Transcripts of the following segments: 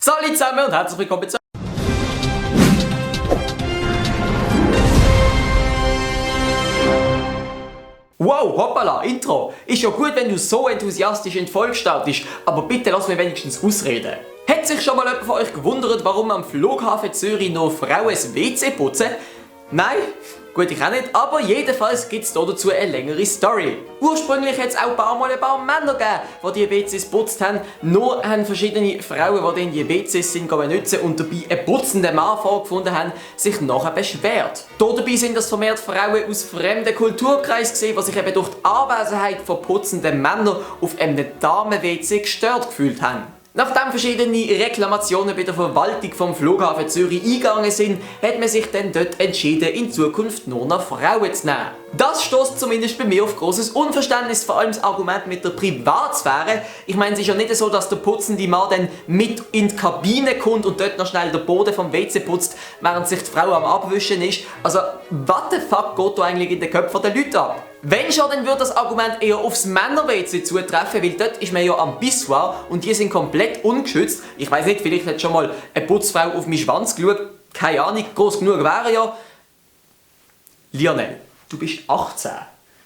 Salut zusammen und herzlich willkommen zu... Wow, hoppala, Intro. Ist ja gut, wenn du so enthusiastisch in die Folge startest, aber bitte lass mich wenigstens ausreden. Hat sich schon mal jemand von euch gewundert, warum am Flughafen Zürich noch Frauen das WC putzen? Nein? Gut, ich auch nicht, aber jedenfalls gibt es dazu eine längere Story. Ursprünglich hat es auch ein paar Männer gegeben, die WCs putzt haben. Nur haben verschiedene Frauen, die dann die WCs sind benutzen und dabei einen putzenden Mann vorgefunden haben, sich nachher beschwert. Dabei sind das vermehrt Frauen aus fremden Kulturkreisen gesehen, die sich eben durch die Anwesenheit von putzenden Männern auf einem Damen-WC gestört gefühlt haben. Nachdem verschiedene Reklamationen bei der Verwaltung vom Flughafen Zürich eingegangen sind, hat man sich dann dort entschieden, in Zukunft nur noch Frauen zu nehmen. Das stößt zumindest bei mir auf grosses Unverständnis, vor allem das Argument mit der Privatsphäre. Ich meine, es ist ja nicht so, dass der putzende Mann dann mit in die Kabine kommt und dort noch schnell den Boden vom WC putzt, während sich die Frau am Abwischen ist. Also, what the fuck geht da eigentlich in den Köpfen der Leute ab? Wenn schon, dann würde das Argument eher aufs Männer-WC zutreffen, weil dort ist man ja am Pissoir und die sind komplett ungeschützt. Ich weiß nicht, vielleicht hat schon mal eine Putzfrau auf meinen Schwanz geschaut. Keine Ahnung, groß genug wäre ja. Lionel, du bist 18.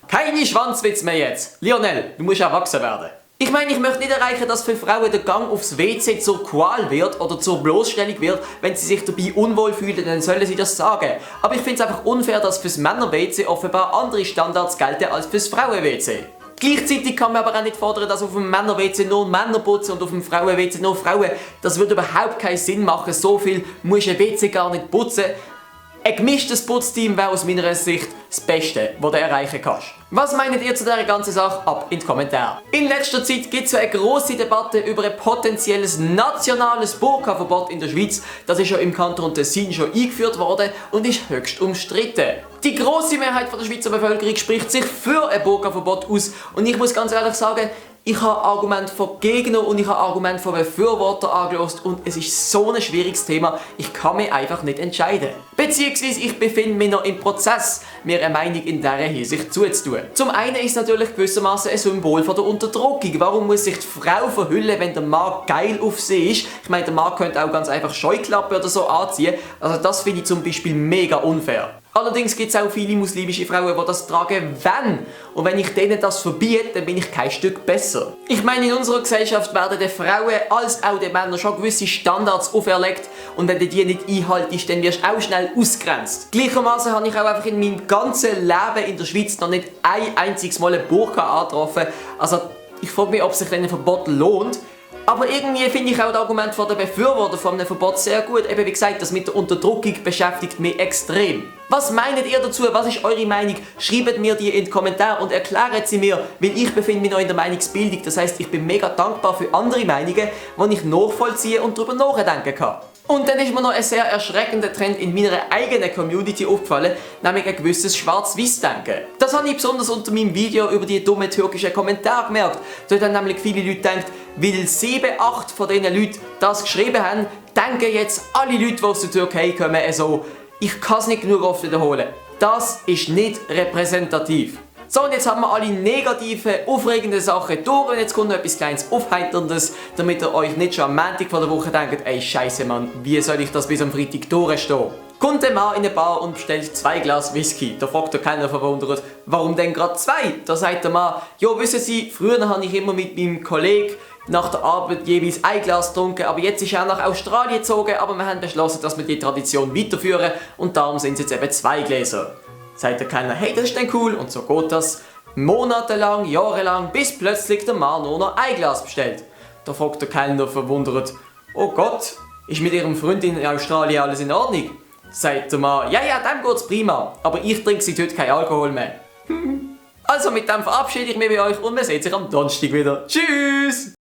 Keine Schwanzwitz mehr jetzt. Lionel, du musst erwachsen werden. Ich meine, ich möchte nicht erreichen, dass für Frauen der Gang aufs WC zur Qual wird oder zur Bloßstellung wird. Wenn sie sich dabei unwohl fühlen, dann sollen sie das sagen. Aber ich finde es einfach unfair, dass fürs Männer-WC offenbar andere Standards gelten als fürs Frauen-WC. Gleichzeitig kann man aber auch nicht fordern, dass auf dem Männer-WC nur Männer putzen und auf dem Frauen-WC nur Frauen. Das würde überhaupt keinen Sinn machen. So viel muss ein WC gar nicht putzen. Ein gemischtes Putzteam wäre aus meiner Sicht das Beste, was du erreichen kannst. Was meint ihr zu dieser ganzen Sache? Ab in die Kommentare. In letzter Zeit gibt es eine grosse Debatte über ein potenzielles nationales Burka-Verbot in der Schweiz. Das ist ja im Kanton Tessin schon eingeführt worden und ist höchst umstritten. Die grosse Mehrheit der Schweizer Bevölkerung spricht sich für ein Burka-Verbot aus und ich muss ganz ehrlich sagen, ich habe Argumente von Gegnern und ich habe Argumente von Befürwortern angehört und es ist so ein schwieriges Thema, ich kann mich einfach nicht entscheiden. Beziehungsweise ich befinde mich noch im Prozess, mir eine Meinung in dieser Hinsicht zuzutun. Zum einen ist natürlich gewissermaßen ein Symbol von der Unterdrückung. Warum muss sich die Frau verhüllen, wenn der Mann geil auf sie ist? Ich meine, der Mann könnte auch ganz einfach Scheuklappen oder so anziehen. Also das finde ich zum Beispiel mega unfair. Allerdings gibt es auch viele muslimische Frauen, die das tragen wollen. Und wenn ich denen das verbiete, dann bin ich kein Stück besser. Ich meine, in unserer Gesellschaft werden den Frauen als auch den Männern schon gewisse Standards auferlegt. Und wenn du die nicht einhaltest, dann wirst du auch schnell ausgegrenzt. Gleichermaßen habe ich auch einfach in meinem ganzen Leben in der Schweiz noch nicht ein einziges Mal eine Burka angetroffen. Also ich frage mich, ob sich denn ein Verbot lohnt. Aber irgendwie finde ich auch das Argument von der Befürworter von einem Verbot sehr gut. Eben wie gesagt, das mit der Unterdrückung beschäftigt mich extrem. Was meint ihr dazu? Was ist eure Meinung? Schreibt mir die in die Kommentare und erklärt sie mir, weil ich befinde mich noch in der Meinungsbildung. Das heisst, ich bin mega dankbar für andere Meinungen, die ich nachvollziehen und darüber nachdenken kann. Und dann ist mir noch ein sehr erschreckender Trend in meiner eigenen Community aufgefallen, nämlich ein gewisses Schwarz-Weiß-Denken. Das habe ich besonders unter meinem Video über die dummen türkischen Kommentare gemerkt. Dort haben nämlich viele Leute gedacht, weil 7, 8 von diesen Leuten das geschrieben haben, denken jetzt alle Leute, die aus der Türkei kommen, so, ich kann es nicht genug oft wiederholen. Das ist nicht repräsentativ. So, und jetzt haben wir alle negativen, aufregenden Sachen durch und jetzt kommt noch etwas kleines Aufheiterndes, damit ihr euch nicht schon am Montag von der Woche denkt, ey Scheiße Mann, wie soll ich das bis am Freitag durchstehen? Kommt der Mann in eine Bar und bestellt 2 Glas Whisky. Da fragt der Kellner verwundert, warum denn gerade 2? Da sagt der Mann, ja wissen Sie, früher habe ich immer mit meinem Kollegen nach der Arbeit jeweils ein Glas getrunken, aber jetzt ist er nach Australien gezogen, aber wir haben beschlossen, dass wir die Tradition weiterführen und darum sind es jetzt eben 2 Gläser. Sagt der Kellner, hey, das ist denn cool, und so geht das monatelang, jahrelang, bis plötzlich der Mann nur noch ein Glas bestellt. Da fragt der Kellner verwundert, oh Gott, ist mit Ihrem Freund in Australien alles in Ordnung? Sagt der Mann, ja, dem geht's prima, aber ich trinke seit heute keinen Alkohol mehr. Also mit dem verabschiede ich mich bei euch und wir sehen sich am Donnerstag wieder. Tschüss!